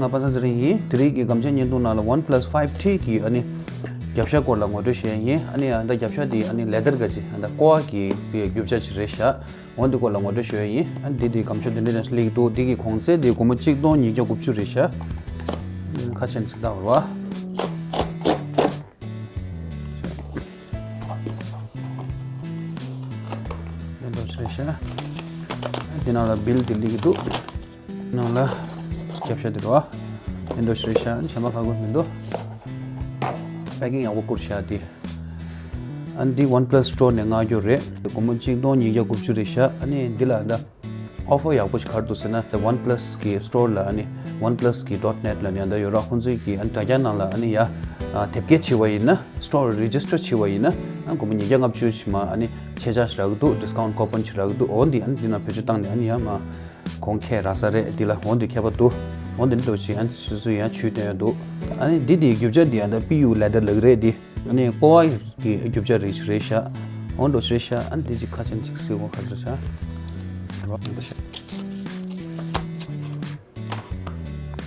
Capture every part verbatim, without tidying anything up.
ང་པ་སངས་ཚེ་རིང་ཡིན། དེ་རིང་གི་སྒམ་ཆས་བརྙན་ཐུང་ནང་ལ་ཝན་པ་ལ་སི་ཕའིབ་ཐི་གི་ཨ་ནི་རྒྱབ་ཤ་སྐོར་ལ་ངོ་སྤྲོད་ཞུ་ཡ་ཡིན། ཨ་ནི་ཨ་ད་རྒྱབ་ཤ་དེ་ཨ་ནི་ལེ་དར་ག་ཅིག་ཨ་ད་ཀོ་བ་གི་རྒྱབ་ཤ་ཅིག་རེད་ཤག་འོ་འདི་སྐོར་ལ་ངོ་སྤྲོད་ཞུ་ཡ་ཡིན། ཨ་ནི་འདི་དེ་སྒམ་ཤ་འདི་འདྲ་ཞིག་སླེབས་འདུག་འདི་གི་གོང་ཚད་དེ་སྒོར་མོ་གཅིག་སྟོང་ཉིས་བརྒྱ་དགུ་བཅུ་རེད་ཤག་ཁ་ཆེན་ཅིག་བཏང་བ་རེད་བ། འདི་འདྲ་ཞིག་རེད་ཤག་འདི་ནང་ལ་བིལ་དེ་སླེབས་འདུག་ནང་ལ་རྒྱབ་ཤ་དེ་རེད་བ། དེ་འདྲ་ཞིག་རེད་ཤག་གཞན་པ་ག་གོ་མི་འདུག་པེ་ཀིང་ཡག་པོ་བསྐུར་ཤག་དེ། ཨ་ནི་འདི་ཝན་པ་ལ་སི་སི་ཊོར་ནས་མངགས་རྒྱུ་རེད། སྒོར་མོ་གཅིག་སྟོང་ཉིས་བརྒྱ་དགུ་བཅུ་རེད་ཤག་ཨ་ནི་འདི་ལ་ད་ཨོ་ཕར་ཡག་པོ་ཞིག་ག་རེ་འདུག་ཟེར་ན། ད་ཝན་པ་ལ་སི་གི་སི་ཊོར་ལ་ཨ་ནི་ཝན་པ་ལ་སི་གི་ཌོཊ་ནེཊ་ལ་ནི་ད་ཡོད་ར། ཁོང་ཚོའི་གི་ཨ་ནི་དྲ་རྒྱ་ནང་ལ་ཨ་ནི་ཡ་ཨ་དེབ་སྐྱེལ་བྱས་པ་ཡིན་ན། སི་ཊོར་རི་ཇི་སི་ཊར་བྱས་པ་ཡིན་ན། ཨ་སྒོར་མོ་ཉིས་བརྒྱ་ལྔ་བཅུ་ཞིག་མ་ཨ་ནི་ཆད་ཆག་ཞིག་རག་གི་འདུག་ཌི་སི་ཀའུན་ཊི་ཀོ་པོན་ཞིག་རག་གི་འདུག་འོ་འདི་ཨ་ནི་འདི་ནང་བེད་སྤྱོད་བཏང་ནས་ཨ་ནི་ཡ་མ་གོང་ཁེ་རག་ས་རེད། འདི་ལ་འོ་འདི་ཁྱད་པར་འདུག་འོ་འདི་འདྲ་ཞིག་ཡང་ཆུ་ཚོད་ཡང་ཆུ་སྟོན་ཡོད་འདུག་ཨ་ནི་འདི་དེའི་རྒྱུ་ཆ་འདི་ཡང་ད་པི་ཡུ་ལེ་དར་ལབ་ཀྱི་རེད། འདི་ཨ་ནི་ཀོ་བ་གི་རྒྱུ་ཆ་རིགས་རེད་ཤག་འོ་འདྲ་ཞིག་རེད་ཤག་ཨ་ནི་འདི་ཅིག་ཁ་ཆེན་ཅིག་གཟིགས་འོ་ག་འདྲ་ཤག་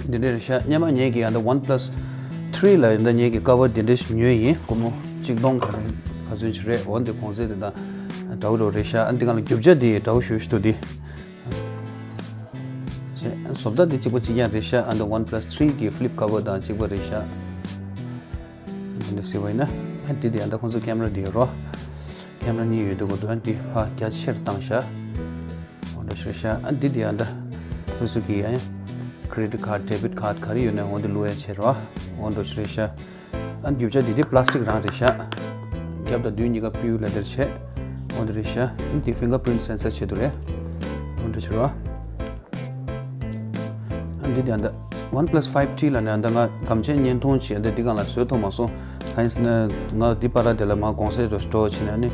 འདི་འདྲ་རེད་ཤག་སྔོན་མ་ངེད་ཀྱིས་ཡང་ད་ཝན་པ་ལ་སི་ཐི་རི་ལ་ཡང་ད་ངེད་ཀྱིས་ཀ་བར་འདི་འདྲ་ཞིག་ཉོས་ཡིན། སྒོར་མོ་གཅིག་སྟོང་ག་རེ་ག་ཚོད་ཅིག་རེད། འོ་འདི་གོང་ཚད་དེ་དང་འདྲ་བོ་འདྲ་བོ་རེད་ཤག་ཨ་འདི་ག་ལ་རྒྱུ་ཆ་དེ་འདྲ་བོ་ཞེ་པོ་ཞིག་འདུག་འདི་བཟོ་ལྟ་དེ་གཅིག་པ་གཅིག་རྐྱང་རེད་ཤག་ཨ་འདི་ཝན་པ་ལ་སི་ཐི་རི་གི་ཕི་ལིབ་ཀ་བར་དང་གཅིག་པ་རེད་ཤག་འདི་འདྲ་གཟིགས་པ་ཡིན་ན། ཨ་འདི་དེ་ཡང་ད་ཁོང་ཚོ་ཀེམ་ར་འདི་ཡོད་རོ། ཀེམ་ར་གཉིས་ཡོད་འདུག་གོ། འདུག་ཨ་འདི་ཕར་རྒྱ་ཆེར་བཏང་ཤག་འོ་འདྲ་ཞིག་རེད་ཤག་ཨ་འདི་དེ་ཡང་ད་སོ་སོ་གི་ཡང་ཀེ་རེ་ཌིཊ་ཁཌ་ཌེ་བིཊ་ཁཌ་ག་རེ་ཡོད་ན་འོ་འདི་བླུག་ཡ་བྱེད་རོ། འོ་འདྲ་ཞིག་རེད་ཤག་ཨ་རྒྱུ་ཆ་འདི་དེ་པ་ལ་སི་ཊིག་རང་རེད་ཤག་རྒྱབ་དང་མདུན་གཉིས་ཀ་པི་ཡུ་ལེ་དར་བྱས། འོ་འདི་རེད་ཤག་ཨ་འདི་ཕིང་གར་པི་རིནཊ་སེན་སར་ཆེད་དུ་རེད། འོ་འདྲ་ཞིག་རོ། ཨ་འདི་དེ་ཡང་ད་ཝན་པ་ལ་སི་ཕའིབ་ཐི་རི་ལ་ནི་ཨ་ད་ང་སྒམ་ཆས་བརྙན་ཐུང་བྱས་ཨ་ད་འདི་སྒང་ལ་བཟོས་ཐུབ་མ་སོང་། གང་ཡིན་ཟེར་ན་ང་འདི་བར་དེ་ལ་མ་གོང་ཚད་དུ་སི་ཊོར་བྱས་ནས་ནི་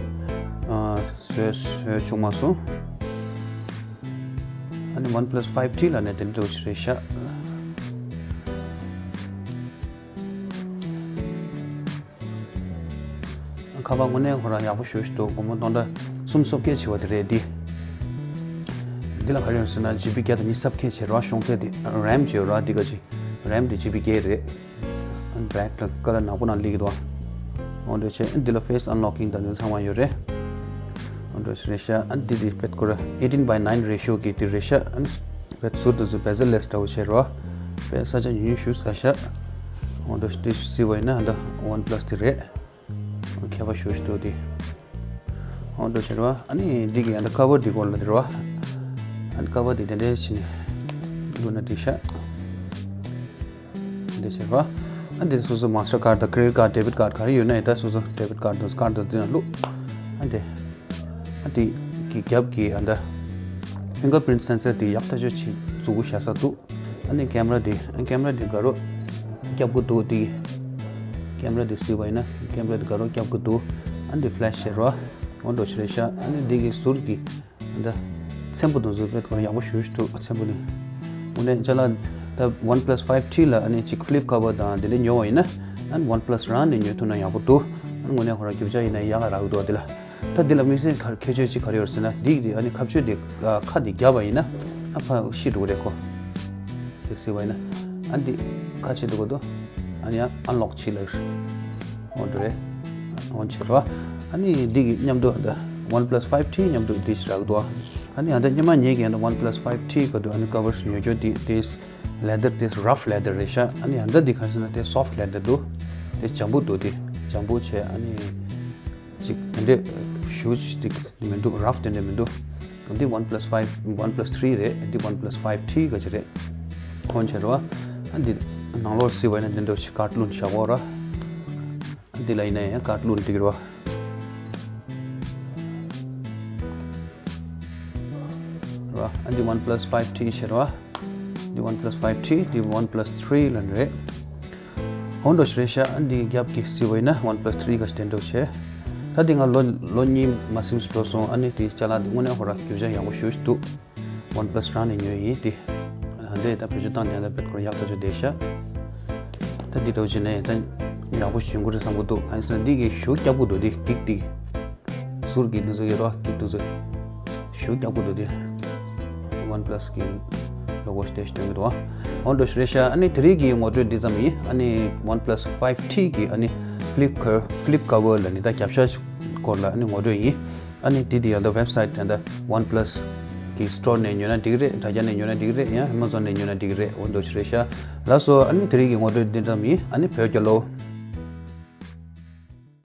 ཨ་བཟོས་བཟོས་བྱུང་མ་སོང་། ཨ་ནི་ཝན་པ་ལ་སི་ཕའིབ་ཐི་རི་ལ་ནི་དེ་འདྲ་ཞིག་རེད་ཤག་ཁ་པར་དངོས་གནས་ཁོ་རང་ཡག་པོ་ཞེ་པོ་ཞིག་འདུག་སྒོར་མོ་སྟོང་ཕྲག་གསུམ་སོ་བརྒྱད་བྱེད་པ་དེ་རེད་འདི། འདི་ལ་ག་རེ་ཡོད་ཟེར་ན་ཇི་བི་བརྒྱ་དང་ཉི་ཤུ་རྩ་བརྒྱད་བྱེད་རོགས། ཤོང་ཚད་དེ་རེམ་བྱེད་རོགས། འདི་ག་ཅི་རེམ་དེ་ཇི་བི་བརྒྱད་རེད། ཨ་ནི་བེག་ལ་ཀ་ལར་ནག་པོ་ནང་སླེབས་ཀྱི་འདུག་འོ་འདྲ་བྱས་ཨ་འདི་ལ་ཕེ་སི་ཨན་ལོག་ཀིང་དང་འདི་ཚང་མ་ཡོད་རེད། འོ་འདྲ་བྱས་རེད་ཤག་ཨ་འདི་དེ་བེད་ཁོ་ར་ཨེ་ཊིན་བའི་ནའིན་རེ་ཤིའོ་གི་དེ་རེད་ཤག་ཨ་ནི་བེད་ཟུར་དུ་ཚུར་བེ་ཟལ་ལེ་སི་འདྲ་བོ་བྱེད་རོགས། བེད་ས་ཆ་ཉུང་ཉུང་ཞིག་ས་ཤག་འོ་འདྲ་བྱས་དེ་གཟིགས་པ་ཡིན་ན་ཨ་ད་ཝན་པ་ལ་སི་དེ་རེད། ཁྱད་པར་ཞེ་པོ་ཞིག་འདུག་དེ། འོ་འདྲ་ཞིག་རེད་བ། ཨ་ནི་འདི་གི་ཨ་ནི་ཀ་བར་འདི་སྐོར་ལ་འདི་རེད་བ། ཨ་ནི་ཀ་བར་འདི་དེ་འདྲའི་ཕྱི་ནས་བླུགས་ན་འགྲིག་ཤག་འདི་ཞིག་རེད་བ། ཨ་འདི་སོ་སོ་མ་སི་ཊར་ཀཌ་དང་ཀེ་རེ་ཌིཊ་ཀཌ་ཌེ་བིཊ་ཀཌ་ག་རེ་ཡོད་ན་ཡི་ད་སོ་སོ་ཌེ་བིཊ་ཀཌ་དང་ཀཌ་དང་འདི་ནང་བླུགས། ཨ་འདི་ཨ་འདི་གི་རྒྱབ་གི་ཨ་ད་ཕིང་གར་པི་རིནཊ་སེན་སར་འདི་ཡག་ཐག་ཆོད་ཅིག་འཛུགས་བཞག་ས་འདུག་ཨ་ནི་ཀེམ་ར་དེ་ཨ་ཀེམ་ར་དེ་དགའ་རབ་རྒྱབ་ཀྱི་འདུག་དེ་ཀེམ་ར་དེ་གཟིགས་པ་ཡིན་ན་ཀེམ་ར་དེ་དགའ་རབ་རྒྱབ་ཀྱི་འདུག་ཨ་ནི་དེ་ཕི་ལེ་ཤི་བྱེད་རོགས། འོ་འདྲ་ཞིག་རེད་ཤག་ཨ་ནི་དེ་གི་ཟུར་གྱི་ཨ་ད་ཚེམ་བུ་དང་ཟུར་པའི་ཐོག་ཡག་པོ་ཞེ་པོ་ཞིག་འདུག་ཚེམ་བུ་དེ་དངོས་གནས་ཅ་ལག་ད་ཝན་པ་ལ་སི་ཕའིབ་ཐི་རི་ལ་ཨ་ནི་ཅིག་ཕི་ལིབ་ཀ་བར་དང་དེ་འདྲ་ཉོ་བ་ཡིན་ན་ཨ་ནི་ཝན་པ་ལ་སི་རང་ནས་ཉོ་ཐུབ་ན་ཡག་པོ་འདུག་ཨ་ནི་དངོས་གནས་ཁོ་རང་རྒྱུ་ཆ་ཡིན་ན་ཡག་ག་རག་གི་འདུག་དེ་ལ། ད་འདི་ལ་དམིགས་བསལ་ག་ཁྱད་ཆོས་ཅིག་ག་རེ་ཡོད་ཟེར་ན་འདི་གི་ཨ་ནི་ཁ་གཅོད་དེ་ཨ་ཁ་དེ་བརྒྱབ་པ་ཡིན་ན་ཨ་ཕ་ཤི་འགྲོ་གི་རེད་ཁོ། དེ་ཟེར་བ་ཡིན་ན་ཨ་འདི་ཁ་ཕྱེ་འདུག་གོ་དོ། ཨ་ནི་ཡང་ཨན་ལོག་བྱེད་ལ་འོ་འདྲ་རེད། འོ་བྱེད་རོ། ཨ་ནི་འདི་གི་མཉམ་དུ་ཨ་ད་ཝན་པ་ལ་སི་ཕའིབ་ཐི་རི་མཉམ་དུ་འདི་ཞིག་རག་འདུག་ཨ་ནི་ཨ་ད་སྔོན་མ་ངེད་ཀྱིས་ཨ་ད་ཝན་པ་ལ་སི་ཕའིབ་ཐི་རི་ག་དུ་ཨ་ནི་ཀ་བར་ཞིག་ཉོ་རྒྱུ་དེ་དེ་ལེ་དར་དེ་རབ་ལེ་དར་རེད་ཤག་ཨ་ནི་ཨ་ད་འདི་ག་རེ་ཟེར་ན་དེ་སོབ་ལེ་དར་འདུག་དེ་འཇམ་པོ་འདུག་དེ་འཇམ་པོ་བྱས་ཨ་ནི། ཅིག་དེ་འདྲས་ཞུ་ཅིག་དེ་མི་འདུག་རབ་དེ་འདྲས་མི་འདུག་འདི་ཝན་པ་ལ་སི་ཕའིབ་ཝན་པ་ལ་སི་ཐི་རི་རེད། འདི་ཝན་པ་ལ་སི་ཕའིབ་ཐི་རི་ག་ཅིག་རེད། འོ་བྱེད་རོ། ཨ་འདི་ནང་ལོགས་སི་བ་ཡིན་ན་འདི་འདྲ་ཞིག་ཀཌ་བླུགས་བཞག་གོ་ར། ཨ་འདི་ལ་ཡིན་ན་ཡང་ཀཌ་བླུགས་འདི་རོ། རོ། ཨ་འདི་ཝན་པ་ལ་སི་ཕའིབ་ཐི་རི་བྱེད་རོ། འདི་ཝན་པ་ལ་སི་ཕའིབ་ཐི་རི། འདི་ཝན་པ་ལ་སི་ཐི་རི་ལབ་ནི་རེད། འོ་འདྲ་ཞིག་རེད་ཤག་ཨ་འདི་རྒྱབ་ཀྱི་སི་བ་ཡིན་ན་ཝན་པ་ལ་སི་ཐི་རི་ག་ཅིག་དེ་འདྲ་བྱས། ད་འདི་ང་ལོ་ལོ་གཉིས་མ་ཟིན་ཙམ་འགྲོ་སོང་། ཨ་ནི་དེའི་ཅ་ལག་འདི་དངོས་གནས་ཁོ་ར་རྒྱུ་ཆ་ཡག་པོ་ཞེ་པོ་ཞིག་འདུག་ཝན་པ་ལ་སི་རང་ནས་ཉོས་ཡིན་དེ། ཨ་འདི་ད་བེད་སྤྱོད་བཏང་དེ་ད་བེད་ཁོ་ར་ཡག་ཐག་ཆོད་བསྡད་ཤག་ད་འདི་འདྲ་བྱས་ནས་ད་ཡག་པོ་ཞིག་ཡོང་གི་རེད་བསམ་གི་འདུག་གང་ཡིན་ཟེར་ན་འདི་གི་གཞུ་རྒྱག་གི་འདུག་འདི་འགྲིག་འགྲིག་ཟུར་གྱི་འདི་ཚོ་ཡོད་རོ། ཀིག་འདི་ཚོ་གཞུ་རྒྱག་གི་འདུག་དེ་ཝན་པ་ལ་སི་གི་ལོ་གོ་ཞིག་དེ་ཞིག་སྟོན་གི་འདུག་འོ་འདྲ་ཞིག་རེད་ཤག་ཨ་ནི་དེ་རིང་གི་ངོ་སྤྲོད་འདི་ཙམ་ཡིན། ཨ་ནི་OnePlus five T གི་ཨ་ནི་flip cover, flip cover ལ་ནི་ད་རྒྱབ་ཤ་སྐོར་ལ་ཨ་ནི་ངོ་སྤྲོད་ཡིན། ཨ་ནི་དེ་དེ་ཡང་ད་website ཡང་ད་OnePlus གི་store ནས་ཉོས་ན་འགྲིག་རེད། དྲ་རྒྱ་ནས་ཉོས་ན་འགྲིག་རེད། ཡང་Amazon ནས་ཉོས་ན་འགྲིག་རེད། འོ་འདྲ་ཞིག་རེད་ཤག་ལགས་སོ། ཨ་ནི་དེ་རིང་གི་ངོ་སྤྲོད་འདི་ཙམ་ཡིན། ཨ་ནི་བོད་རྒྱལ་ལོ།